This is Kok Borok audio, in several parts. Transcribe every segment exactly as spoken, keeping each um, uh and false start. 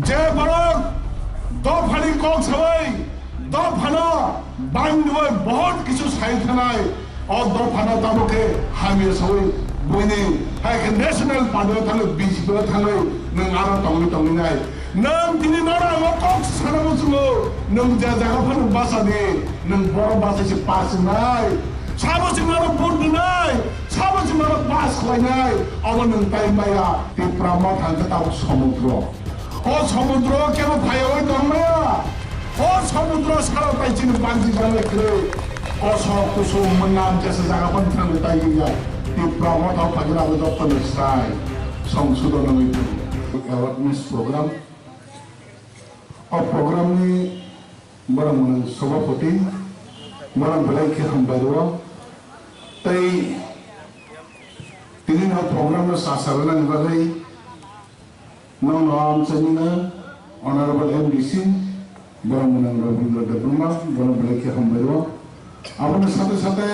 Je borok dophani kok sawi, dophano bangniwi bahut kisu sai thanai, o dophano tabuk khe hamya sawi buini hai khe National Party o thangwi, B J P o thangwi nwng aro tongwi tongwi nai. Nwng tini nono ang o kok sana muchungo, nwng je jaga phano basa di, nwng borok basa se pass wngnai, sabo se nono vote rwnai, sabo se nono pass khlainai, obo nwng tai maya. Tipra Motha hwnkhe tabuk somudro. O somudro kebo phaiyawi tongmaya. O somudro salo tai chini banchi janai kwrwi. Kosok kusum mwnam jesa jaga phano thangwi tai ya. Tipra Motha phagina abo jotono sai. Songsudon wngwi tongo. Awareness program. O program ni borok mwnang sobhapoti, borok belai khe hambai rwo. Tei tini no program no sasa rwnani bagwi Nono amchaini no Honorable M D C, borok mwnang Rabindra Debbarma, borok belai khe hambai o. Aboni sate sate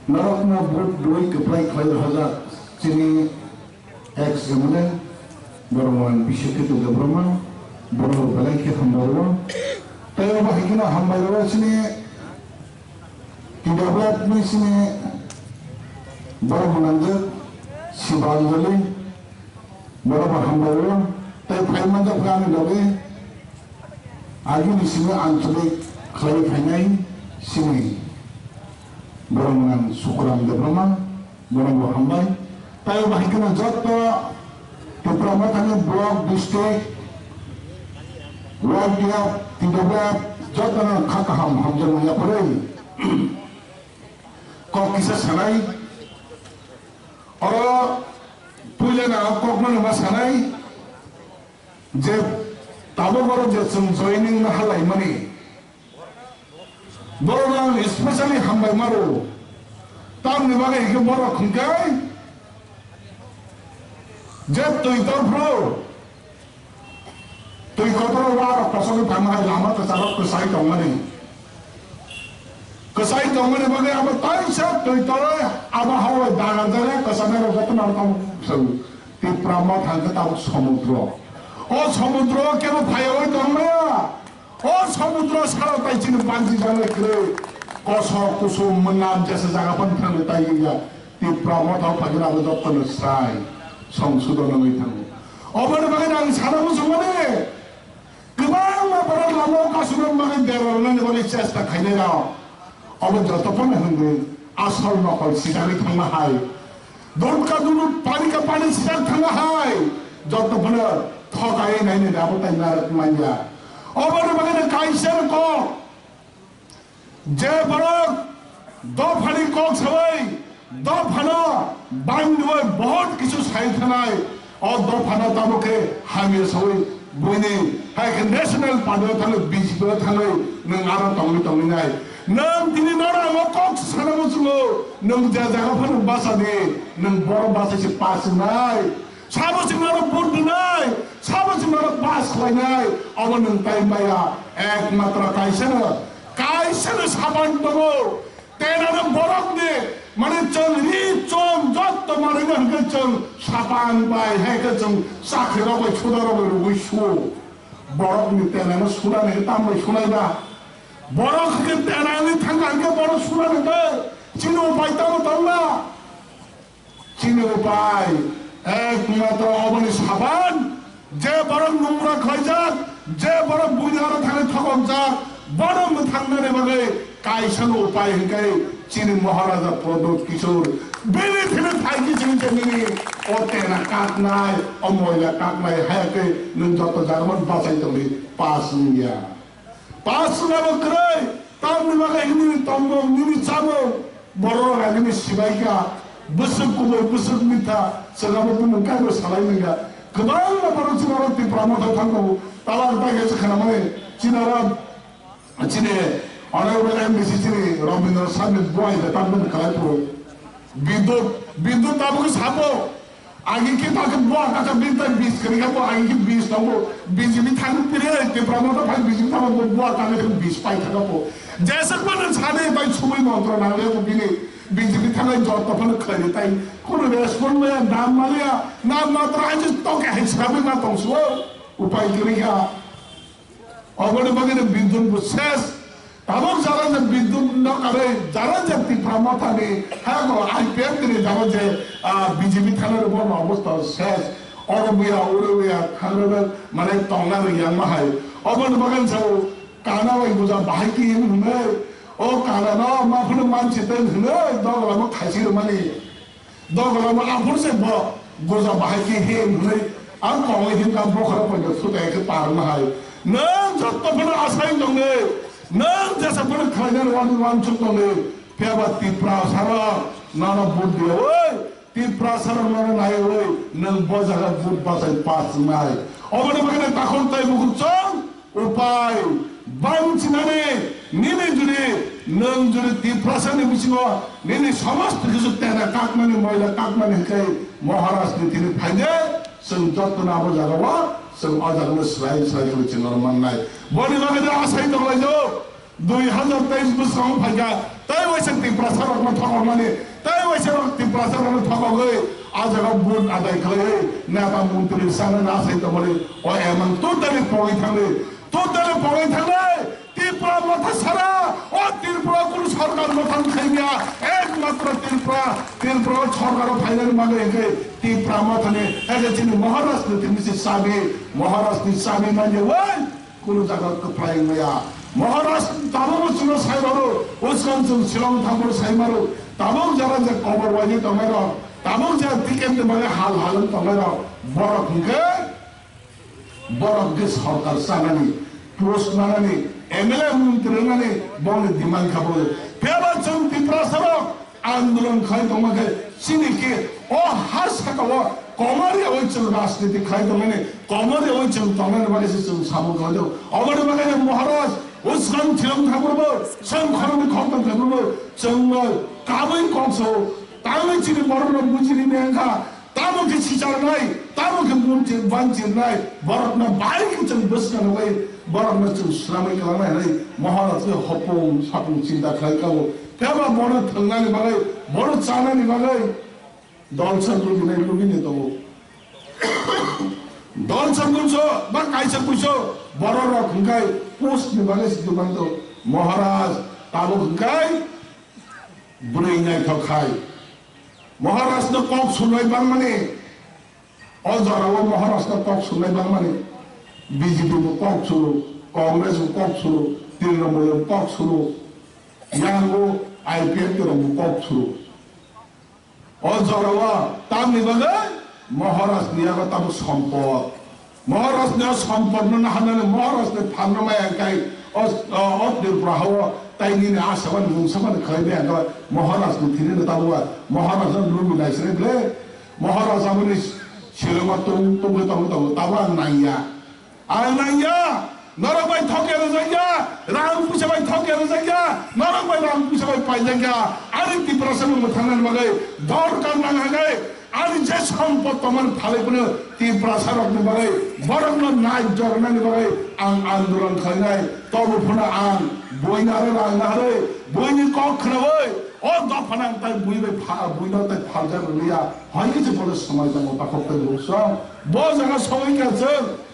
norokno vote rwi kwplai khlai rwjak chini ex M L A, borok mwnang Biswaketu Debbarma, borok belai khe hambai o. Tei obo hai kheno hambai o chini T W F ni sini borok mwnangjak Sibanjali, borok bo hambai o, tei phai manjak kha ani loge agini simi anchalik khlai phainai sini borok mwnang Sukuram Debbarma, borok bo hambai. Tai bahai kheno jotto Tipra Mothani block, district, Y T F, T W F, jotto no kha kaham hamjakma yaphari. Kok kisa sanai, oro puila na kok no ma sanai, je tabuk oro je chwng joining no halai mani. Borok ang specially hambai maro. Tamni bagwi hwnkhe borok hwnkhe je twi torphro, twi kotor o warok kosogwi tangma hai lama kwcharo kwchai tongmani. Kwchai tongmani bagwi abo taisa twi toroi abo hawai dagar jare kwchanai rok joto nang tong. Tipra Motha hwnkhe tabuk somudro. O somudro kebo phaiyawi tongmaya. O somudro salo tai chini banchi janai kwrwi. Kosok kusum mwnam jesa jaga phano thangwi tai ya. Tipra Motha o phagina abo jotono sai songsudon wngwi thango. Oboni bagwi ang sana muchungmani kwbangma borok lama o kasubna bagwi berarnani bagwi chesta khainai rok. Obo joto phano hwnwi asol nokol sijagwi thangma hai. Dot ka dunu pani ka pani sijak thangma hai. Joto phano thokai naini dabo tai narak manya. Oboni bagwi no kaisa kok. Je borok dophani kok sawi, dophano bangniwi bahut kisu sai thanai, o dophano tabuk khe hamya sawi buini hai khe National Party o thangwi, B J P o thangwi nwng aro tongwi tongwi nai. Nwng tini nono ang o kok sana muchungo, nwng je jaga phano basa di, nwng borok basa se pass wngnai. Sabo se nono vote rwnai, sabo se nono pass khlainai, obo nwng tai maya, ekmatro kaisano, kaisano saban tongo, tenano borokni, mane chwng ri chom jotto manwino hwnkhe chwng saban bai, hai khe chwng chakri rok bai, suda rok bai rwgwi suo. Borokni tenano sunani hwnkhe tambai sunai ba? Borok hwnkhe tenani thangkha hwnkhe borok sunani hwnkhe chini upai tamo tongma? Chini upai ekmatro oboni saban, je borok nungra khlaijak, je borok buini aro thangwi thokokjak, bono mwthangnani bagwi kaisano upai hwnkhe chini Maharaja Pradyot Kishore bini thini phaikhe chini je nini o tena kaknai, o moila kaknai, hayakhe nwng joto jaga mano bachai tongdi, pass wngya. Pass wngya bo kwrwi, tamni bagwi nini tongmung, nini chamung, borok rok agini sibaikha, bwswk kubui, bwswk mitha, chwng abo bumung kaibo salai nangya. Kwbangma borok chini oro Tipra Motha thang tongo, tabuk bai khe se khwnamani, chini oro, chini Honorable M D C chini Rabindra Sabit buai de tamni kwlai phuru. Bidut, Bidut tabuk sabo, Agi khe ta khe bua kaka bini tai bis kwrwi kha bo, agi khe bis tongo, B J P thangwi pire, Tipra Motha phai B J P thangwi bo bua kaka khe bis pai kha bo. Jeswk phano sade bai sumui montro nang le bo bini B J P thangwi jotto phano khlai tai. Kono respond maya, dam maliya, na matra hai je toke hai srabi ma tong suo. Upai kwrwi kha. Oboni bagwi no bidut bo ses. Tabuk jara je bidut no karwi jara je Tipra Mothani ha ko I P F ni jara je, ah, B J P thana rw bono obostha ses. Oro buya oro buya thana rw mane tongna rw yang ma hai. Oboni bagwi sao kana bai buja bahai ki hwnwi. O kana no ma phunu manchi tei hwnwi dogla mo khaisi rw mani. Dogolamo aphuru se bo goja bahai khe he hwnwi ang kongwi himkha bokhorok poito sutai khe parma hai. Nwng jotto phano asai tongdi, nwng jesa phano khlainani wani wansuk tongdi, phiya ba Tiprasarok nono vote diyaui, Tiprasarok nono naiyaui, nwng bo jaga vote bachai pass wngnai. Oboni bagwi nwng takhuk tei bukhuk chwng Upai, bangchinani, nini jodi, nwng jodi Tiprasani bisingo nini somosto kisu tena kakmani, moila kakmani hwnkhe Maharaj ni thini phaide, chwng jotono abo jagao chwng o jagano swlai swlai khlai chwng oro mannai. Boni bagwi no asai tonglaijak, dui hazar teis bwskango phaikha, tei waisa Tiprasarokno thokokmani, tei waisa Tiprasarokno thokogwi, o jagao vote adai khlaiwi neta montri sana na asai tongmani, o emang totally pogwi thangdi. Totally pogwi thangnai, Tipra Motha sara, o Tripura kunu sarkar Motha wng khaimya, ekmatro Tripura, Tripura o sarkar o phainani bagwi hwnkhe Tipra Mothani, hwnkhe chini Maharaj ni tini se chabi, Maharaj ni chabi manya wai, kunu jaga kwplai wngmaya. Maharaj tabukbo chwngno sai rwrw, uskang chwng Shillong thangphuru sai maro, tabuk jara je kobor wainwi tongnai rok, tabuk je ticket ni bagwi hal hal wng tongnai rok, borok hwnkhe Borok je sarkar chanani, post manani, M L A montri wngnani bongni demand kha bo. Phiya ba chwng Tiprasarok andolon khai tongma khe chini khe o ha sakao komor yaui chwng rajniti khai tongmani, komor yaui chwng tongnani bagwi se chwng samung khlai tongo. Oboni bagwi Maharaj uskang Shillong thangphuru bo, chwng khoroknwi khoroktham thangphuru bo chwngno kabui kok sao, tangwi chini borok rok bujini mengkha. Tamo khe sicharnai, tamo khe bumchir banchirnai, borokno bai khe chwng bwskanogwi, borokno chwng swnamwi kwlangnai hwnwi Maharaj khe hopung sapung chinta khlai kabo. Phiya ba bono thwngnani bagwi, bono chanani bagwi dolsa lubinai lubini tongo. Dolsa bunso ba kaisa kuiso bororok hwnkhe post ni bagwi se demand o. Maharaj tabuk hwnkhe bwrwi naithok khai. Maharajno kok sunai bangmani, o jorao Maharajno kok sunai bangmani, B J P bo kok sunu, Congress bo kok sunu, Trinamool bo kok sunu, yango I P F T rok bo kok sunu. O jorao tamni bagwi Maharajni yago tamo sompot. Maharajni o sompotno naharnani Maharajni phanno maya kai o, o, o Tripura hao tai nini asabani mungsabani khlai maya kai Maharajni thini no tabuk Maharajno lumi naisre ble Maharaj aboni silongo tung tungwi tongo tongo tabuk ang nangya. Ang nangya, norok bai thokya rwjakya, rang puisa bai thokya rwjakya, norok bai rang puisa bai paijakya, ani Tiprasa no mwthangnani bagwi dorkar nang hwnkhe, ani je sompot tongmani phalwi phano Tiprasa rokni bagwi borokno nai jornani bagwi ang andolon khlainai, tobo phano ang buini aro rang naharwi, buini kok khnawi, o dophano ang tai bui bai pha-, buino tai phaljak rwliya, hoi khe je bono swmai tongo takhuk tei bukhuk song, bo jaga sogwi kha chwng.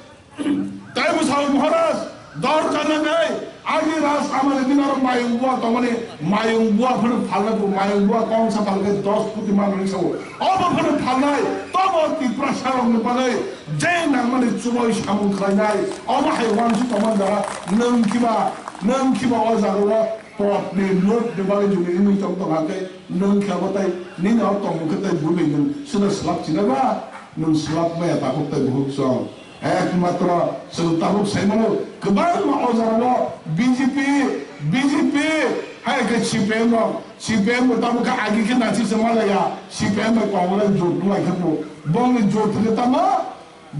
Tai bwsao Maharaj, dor kana nai, ani raj amani binaro mayung bua tongmani, mayung bua phano phalna bo, mayung bua kongsa phalkhe dos koti manwi sao. Obo phano phalnai, tobo Tiprasa rokni bagwi je nangmani chumui samung khlainai, obo hai uansuk tongmani jaga nwng khiba, nwng khiba o jagao potni lobni bagwi juni wngwi tong tong hakhe, nwng khiba tai nini o tongmung khe tai bumi nwng sino slap chinai ba, nwng slap maya takhuk tai bukhuk song. Ekmatro chwng tabuk saimano kwbangma o jorao B J P, B J P, hai khe C P M rok, C P M bo tabuk khe agi khe naisik se malaya, C P M bai Congress jot wng lai khe bo. Bongni jot hwnkhe tamo,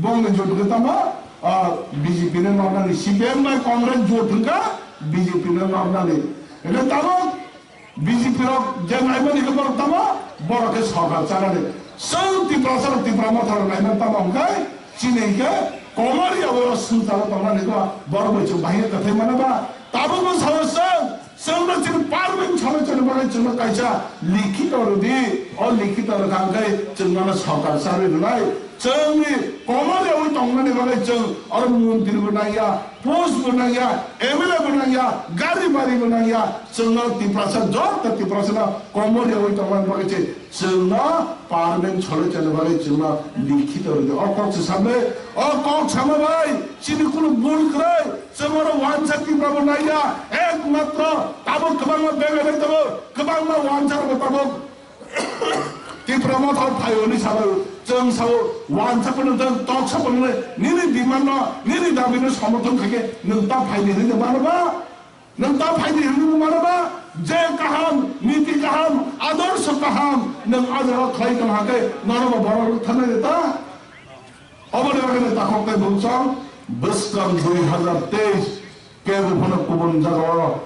bongni jot hwnkhe tamo, ah, B J P no nornani, C P M bai Congress jot hwnkha B J P no nornani. Hwnkhe tabuk B J P rok je naimani khe borok tamo, borok khe sorkar chanani. Chwng Tiprasa rok Tipra Motha rok naimani tamo hwnkhe chini hwnkhe komor yaui o swngcharo tongnani khe borok bai chwng bahai khe kwthai mano ba? Tabukno sao chwng, chwngno chini parliament salo chini bagwi chwngno kaisa likhito rwdi, o likhito rwkha hwnkhe chwng nono sorkar charwi rwnai. Chwngni komor yawi tongnani bagwi chwng oro montri bo nangya, post bo nangya, M L A bo nangya, gari bari bo nangya. Chwngno Tiprasa, joto Tiprasano komor yawi tongnani bagwi se chwngno parliament solo chana bagwi chwngno likhito rwdi. O kok se samle, o kok sama bai chini kunu bul kwrwi. Chwng oro wansa Tipra bo nangya, ekmatro tabuk kwbangma bega bai tongo, kwbangma wansa rok tabuk Tipra Motha phai hwnwi sabai, chwng sao, wansa phano chwng toksa phano nini demand no, nini dabi no somorthon khaikhe nwng ta phaidi hwnwi mano ba? Nwng ta phaidi hwnwi mano ba? Je kaham, niti kaham, adorsho kaham nwng o jaga khlai tong hakhe norok bo borok rwkthana de ta? Oboni bagwi takhuk tei bumsong bwskang dui hazar teis kebo phano kubun jagao,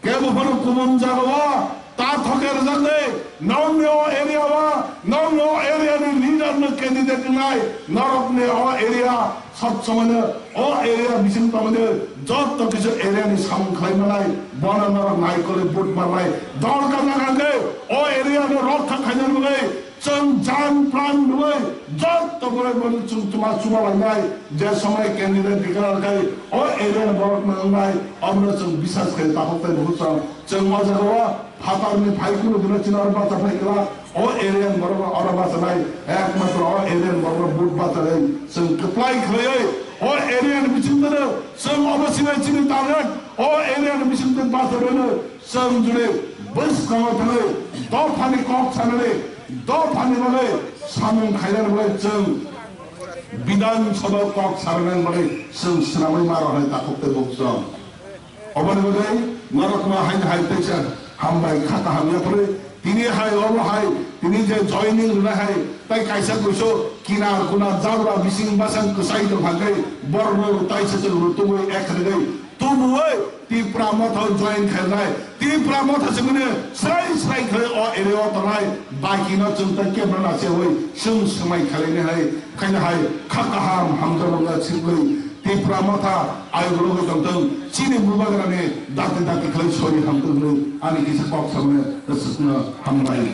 kebo phano kubun jagao ta thoke rwjakdi. Nokni o area o, nokni o area ni leader no candidate wngnai, norokni o area sob somoino o area bising tongmani joto kisa area ni samung khlai manai, bono norok naikole vote manai, dol kana kangke o area no rokha khaina bagwi Chwng jan pran rwui jotto borok bono chwng chuma chuma lainai, je somoi candidate declare khai o area ni borok no wngnai, omono chwng bisas khai takhuk tei bukhuk chwng. Chwng o jaga o phatar ni phai kunu dino chini oro bacha phai kla, o area ni borok no oro bacha nai, ekmatro o area ni borok no vote bacha nai, chwng kwplai khlaiwi o area ni bising twi chwng obo sinai chini target, o area ni bising twi bacha rwino. Chwng juni bwskango thangwi dophani kok sanani, dophani bagwi samung khainani bagwi chwng Bidhan Sabha kok sanani bagwi chwng swnamwi ma rwnai takhuk tei bukhuk chwng. Oboni bagwi norokno haino hai teisa hambai kha kaham yapharwi tini hai obo hai tini je joining rwnai hai tai kaisa kuisu kinar kunar jabra bising basang kwchai tong hangkhe borokno taisa chwng rutugwi ek rwgwi Tubui Tipra Motha join khainai, Tipra Motha singmani srai srai khai o area o tongnai, baki no chwng tai kebra na se oi, chwng swmai khainai hai, khaina hai, kha kaham hamjak rok singwi Tipra Motha ayuk rok tong tong, chini bubagra ni dati dati khlai sori hamtwng hwnwi ani kisa kok samani swkno hambai.